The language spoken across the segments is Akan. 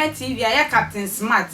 Onua TV ɛyɛ Captain Smart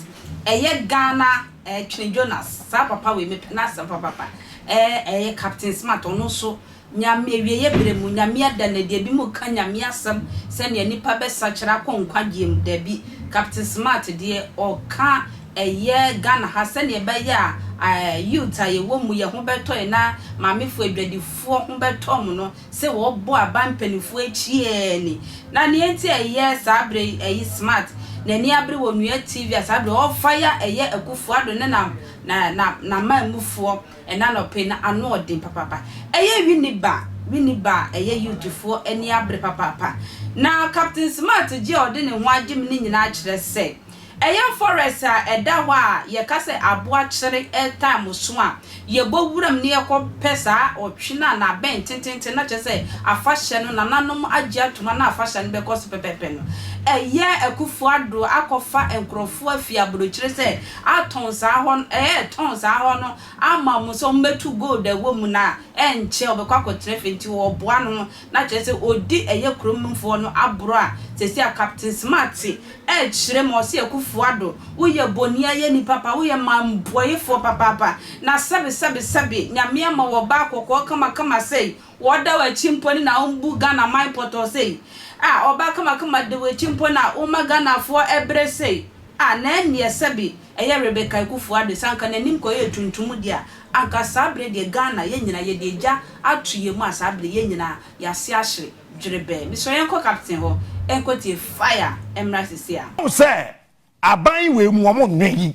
ɛyɛ Ghana ɛɛ Twene Jonas saa papa wei mepɛ n'asɛm papapa ɛɛ ɛyɛ Captain Smart ɔno nso Nyame awieɛ berɛ mu Nyame ada no adi ebinom reka Nyame asɛm sɛnea nnipa bɛsakyera akɔ nkwagyeɛ mu dabi Captain Smart deɛ ɔka ɛyɛ Ghana ha sɛnea ɛbɛyɛ a ɛɛ youth a yɛwɔ mu yɛn ho bɛtɔ yɛn na maamefoɔ adwadifoɔ ho bɛtɔ wɔn no sɛ wɔbɔ aban mpaninfoɔ akyi ɛɛ ni. Na nea nti a ɛyɛ saa berɛ yi ɛyi Smart n'ani abere wɔ Nua TV a saa berɛ yi ɔrefa ya ɛyɛ Akuffo Addo ne na na na n'amanmufoɔ ɛna anɔpa yi na ano ɔden papaapa. Ɛyɛ Winneba Winneba a ɛyɛ youth foɔ ani abere papaapa. Na Captain Smart gye a ɔde ne ho agye mu no nyinaa kyerɛ sɛ Ɛyɛ forest a ɛda hɔ a yɛka sɛ aboa kyere time so a yɛbɔ wuram na yɛkɔ pɛ saa ɔtwe no a n'abɛn tententen na kyerɛ sɛ afahyɛ no nananom agye atom a na afahyɛ no bɛkɔ so pɛpɛpɛ no. Ɛyɛ Akufo Addo akɔfa nkorɔfoɔ afi abrokyire sɛ atɔn saa hɔ no ɛɛ tɔn saa hɔ no ama wɔn sɛ wɔmmɛtu gold a ɛwɔ mu no a ɛnkyɛ ɔbɛkɔ akɔtena fie nti wɔboa no na kyerɛ sɛ ɔdi ɛyɛ kurom foɔ no aboro a seesei a Captain Smart Ɛkyerɛ ma ɔse Akuffo Addo woyɛ boniayɛni papa woyɛ manbɔefoɔ papaapa na sɛbe sɛbe sɛbe Nyame ama wo ɔbaa kɔkɔɔ kama kama sei wɔda wakyi mpo ne na wombu Ghana man pɔtɔɔ sei ah ɔbaa kama kama da wakyi mpo na woma Ghanafoɔ ɛbrɛ sei ah na ɛnneɛ sɛbe ɛyɛ Rebecca Akuffo Addo sɛ anka nanim kɔyɛɛ tuntum deɛ a anka saa berɛ deɛ Ghana yɛn nyinaa yɛde agya ato yɛn mu a saa berɛ yɛn nyinaa yɛase ahye. Dwerebɛɛ. Mesrɛ yɛnkɔ captain hɔ nkɔ tie fire mmra sisi a. Wohu sɛ aban wei mu wɔn nwen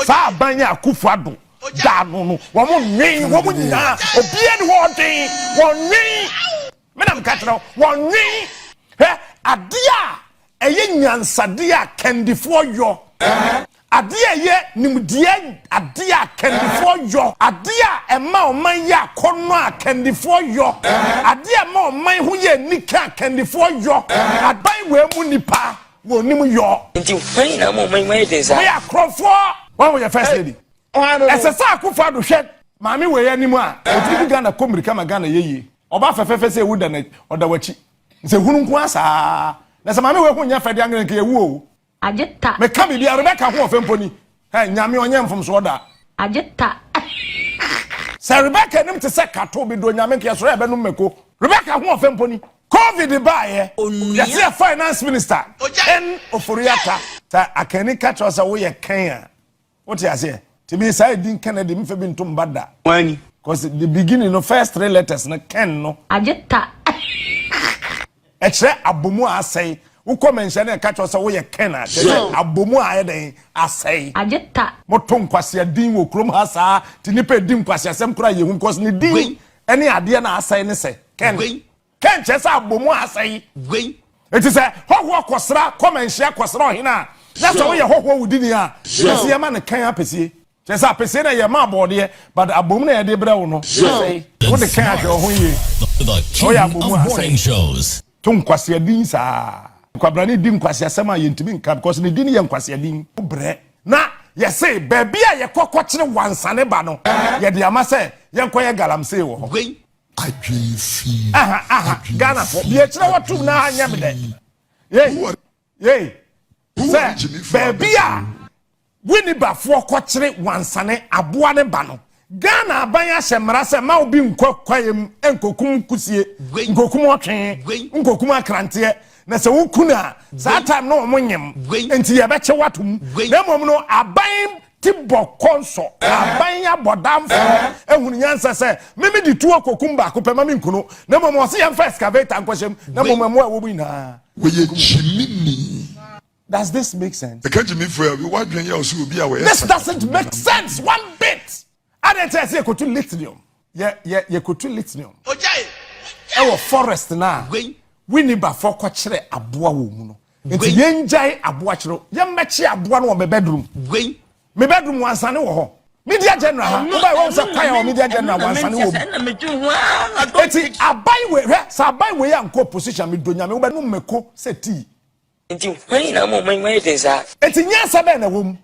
saa aban yi a Akufo Addo da ano no wɔn nwen wɔn nyinaa obiara ni hɔ ɔdwen wɔn nwen me na meka kyerɛ wɔn nwen hwɛ adeɛ a Ɛyɛ nyansadeɛ a kandifoɔ yɔ. Adeɛ a ɛyɛ nimdeɛ adeɛ a kandifoɔ yɔ. Adeɛ a ɛma ɔman yɛ akɔnnɔ a kandifoɔ yɔ. Adeɛ a ɛma ɔman ho yɛ anika a kandifoɔ yɔ. Aban wei mu nnipa wɔnnim yɔ. Nti hwan na ama ɔman yi mu ayɛ den saa? Wɔyɛ akorɔmfoɔ. Wɔn yɛ first lady. Ɛsɛ sɛ Akufo Addo hwɛ maame wei anim a ɔtumi de Ghana kɔ mmirika ma Ghana yɛ yie. Ɔba fɛfɛɛfɛ sɛ ewu da na ɔda w'akyi. Nsɛ hunu nko ara saa. Na sɛ maame wei ho nyɛ fɛ deɛ anka nka yɛwu o. Agye ta. Meka biribi a Rebecca ho ɔfɛ mpo ni. Hɛ, Nyame ɔnyɛ mfomsoɔ da. Agye ta. Sɛ Rebecca anim te sɛ kato bi do Nyame nka yɛsɔre a yɛbɛnom mako. Rebecca ho ɔfɛ mpo ni. Covid baeɛ, yɛse yɛ finance minister Ken Ofori-Atta. Sɛ akanni ka kyerɛ wo sɛ woyɛ Ken a, Wote aseɛ? Nti me saa edin Ken de mfa bi nto mba da. Wani. Cause the beginning no first three letters no Ken no. Agye ta. Ɛkyerɛ abomu a asɛe. Wokɔ manhyia na ɛka kyerɛ sɛ woyɛ Ken a, kyerɛ sɛ abomu a ayɛ dɛn asɛe. Agye ta. Moto nkwasea din wɔ kurom ha saa nti nipa edi nkwaseasɛm koraa yɛ hu because ne din ɛne adeɛ na asɛe ne sɛ Ken. Ken kyerɛ sɛ abomu a asɛe. Enti sɛ hɔhoɔ kɔsra kɔmanhyia kɔsra ɔhene a, na sɛ woyɛ hɔhoɔ wodini a, yɛse yɛma no kan apɛsie. Kyerɛ sɛ apɛsie no yɛ ma abɔɔdeɛ, but abom na yɛde brɛ wo no, asɛe. Wode kan ahwɛ wo ho yie. The Na woyɛ king abomu of a morning asɛe. shows. To nkwasea din saa. Kwabrane di nkwaseasɛm a yɛntumi nka because ne din yɛ nkwasea din. Wobrɛ. Na yɛse baabi a yɛkɔ kɔkyere wansane ba no, yɛde ama sɛ yɛnkɔyɛ galamsey wɔ hɔ. Adwene fi. Aha aha Ghana fo deɛ kyerɛ wɔ tum na aha nyɛ me dɛ. Yei yei sɛ baabi a Winneba-foɔ kɔkyere wansane aboa ne ba no Ghana aban ahyɛ mmara sɛ ma obi nkɔ kwaeɛ mu nkokum kusie nkokum ɔtwe nkokum akranteɛ na sɛ woku no a saa time no wɔn nyem nti yɛbɛkye watom na mmom no aban Ti bɔ kɔnsɔ. Aban abɔdamfoɔ ahunu nyansa sɛ meme de tuo kɔkum baako pɛ ma me nkunu na mmom ɔse yɛmfa excavator nkɔhyɛ mu na mmom mmoa a ɛwɔ mu nyinaa. Wɔyɛ gyimini. Does this make sense? Ɛka gyimifoɔ a, w'adwene yɛ wo sɛ obi a wɔyɛ This doesn't make sense one bit. Adɛn nti na ɛsɛ yɛkɔtu lithium? Yɛ yɛ yɛkɔtu lithium ɛwɔ forest no a Winneba-foɔ kɔkyerɛ aboa wɔ mu no. Nti yɛngyae aboa kyerɛ yɛmmɛkye aboa no wɔ me bedroom. Me bedroom wansane wɔ hɔ. Media general ha wobae wɔn sɛ kwae a wɔ media general wansane wɔ mu. Eti aban wei hwɛ sɛ aban wei ankɔ opposition medɔ nyame wobɛnom mako sɛ tea. Nti hwan na ama ɔman yi ayɛ den saa? Eti nyansa bɛn na ɛwɔ mu?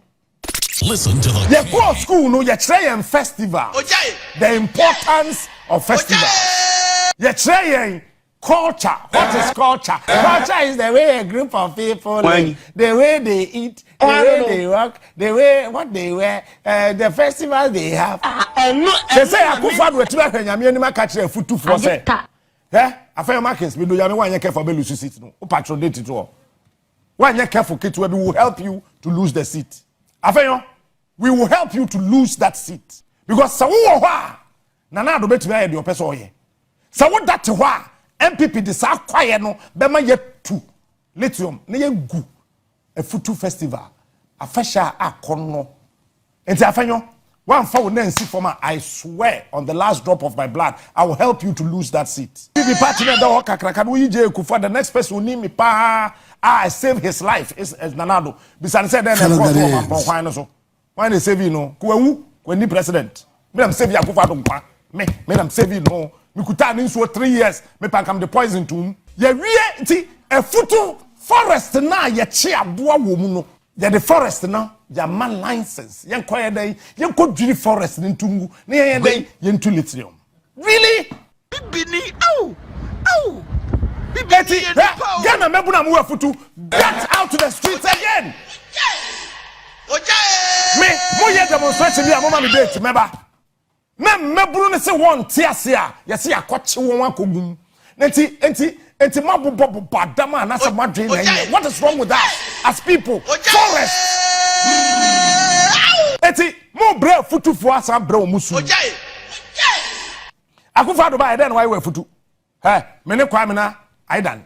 Listen to the Yɛkɔɔ king. school no yɛkyerɛ yɛn festivals, the importance of festivals. Yɛkyerɛ yɛn. Culture, what is culture? Culture is the way a group of people live, the way they eat, the way they work, the way what they wear, the festivals they have. Sɛ sɛ Akufo-Addo atumi ahwɛ Nyame anim aka kyerɛ afutufoɔ sɛ, ɛ Afenyo Markins, mi do Nyame wanyɛ careful bɛ lose seat no, wo patro date to hɔ. Wanyɛ careful ketewa bi will help you to lose the seat. Afenyo, we will help you to lose that seat. Because sɛ wowɔ hɔ a, Nana Addo bɛtumi ayɛ deɛ ɔpɛ sɛ ɔyɛ. Sɛ woda te hɔ a, NPP de saa kwaeɛ no bɛma yɛtu lithium na yɛgu Afutu festival afahyɛ a akɔnnɔ. Nti Afenyo, woamfa wo nan nsi fam a, I swear on the last drop of my blood, I will help you to lose that seat. NPP party no ɛda hɔ kakraka no, woyi Jay Kufuor, the next person onim me paa a I save his life is Nana Addo. Bisa no sɛ dɛn na Fellow ɛkɔɔ so wɔ Ghanaians. Mampɔn kwan no so. Hwan na ɛsɛvii no? Ko wawu, wanni president. Me na mesɛvii Akufo Addo nkwa. Me, me na mesɛvii no. Mekutaa ne nsuo 3 years. Me pa nka mede poison to mu. Yɛwie nti afutu forest no a yɛkye aboa wɔ mu no, yɛde forest no yɛama license. Yɛnkɔ yɛ dɛn? Yɛnkɔ dwiri forest no nto ngu na yɛyɛ dɛn? Yɛntu lithium. Really? Bibini, aw, aw. Bibini Eti, yɛ hɛ, nipa o. Ghana mmabunu a mowɔ afutu, get out to the streets again. Me, moyɛ demonstration bi a moma me date mɛba. Na mmabunu no se wɔnte ase a, yɛse yɛakɔkye wɔn akɔgum. Nti, nti, nti moabobɔ bobɔ adam a anaasɛ moadwene na ɛnyɛ. What is wrong with us as people? Forest. Eti, mo brɛ afutufoɔ asan brɛ wɔn su. Akufo Addo ba yɛ dɛn na wayɛ wɔ afutu? Hɛ, me ne Kwame na Aidan.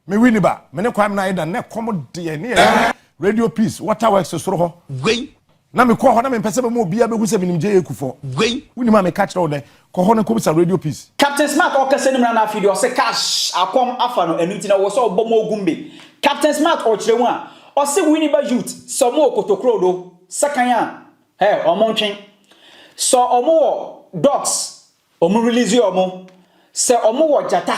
Me Winneba, me ne Kwame na Aidan na ɛkɔm deɛ ne yɛ Radio Peace, Waterworks soro hɔ. Wei. Na mekɔ hɔ na mempɛ sɛ bɛma obiara bɛhu sɛ menim J.A. Kufuor. Wei. Wonim a meka kyerɛ wo dɛ, kɔ hɔ na kɔbisa Radio Peace. Captain Smart ɔkasa no mu na na afei deɛ ɔse cash akɔm afa no ɛno nti na ɔwɔ sɛ ɔbɔ mo ogumbe. Captain Smart ɔkyerɛ mu a ɔse Winneba youth sɛ ɔmo wɔ kotokuro do sekan a hɛ ɔmo ntwe sɛ ɔmo wɔ dogs Ɔmo release ɔmo. Sɛ ɔmo wɔ gyata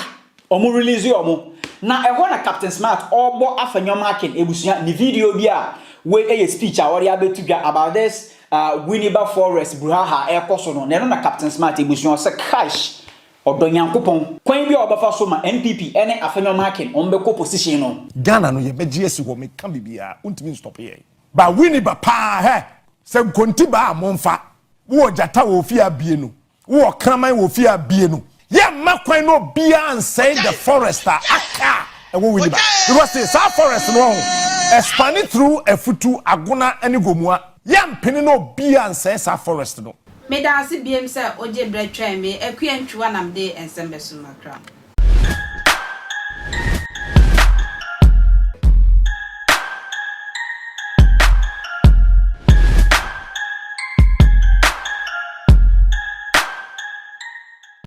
ɔmo release ɔmo. Na ɛhɔ na Captain Smart ɔɔbɔ afa Nneɛma Aken abusua ne video bi a wei ɛyɛ speech a ɔde abɛto dwa about this Winneba forest bruhaha a ɛɛkɔ so no na ɛno na Captain Smart abusua ɔsɛ kaish ɔdɔ Nyankopɔn. Kwan bi a ɔbɛfa so ma NPP ɛne Afenyo Markin ɔmo bɛkɔ position no. Ghana no yɛbɛgye asi hɔ meka biribiara wontumi nstɔpe yɛn. Ba Winneba paa hɛ sɛ nkonti baa a momfa. Wowɔ gyata wɔ ofie a bie no. Wowɔ kraman wɔ fie a, bie no. Yɛmma kwan na obiara nsɛe the forest a aka a ɛwɔ Winneba. Because see, saa forest no wahu, ɛspane through Afutu, Agona ne Gomua. Yɛmpene na obiara nsɛe saa forest no. Meda ase biom sɛ wogye berɛ twɛn me. Akua Ntwiwa na mede nsɛm bɛsom Accra.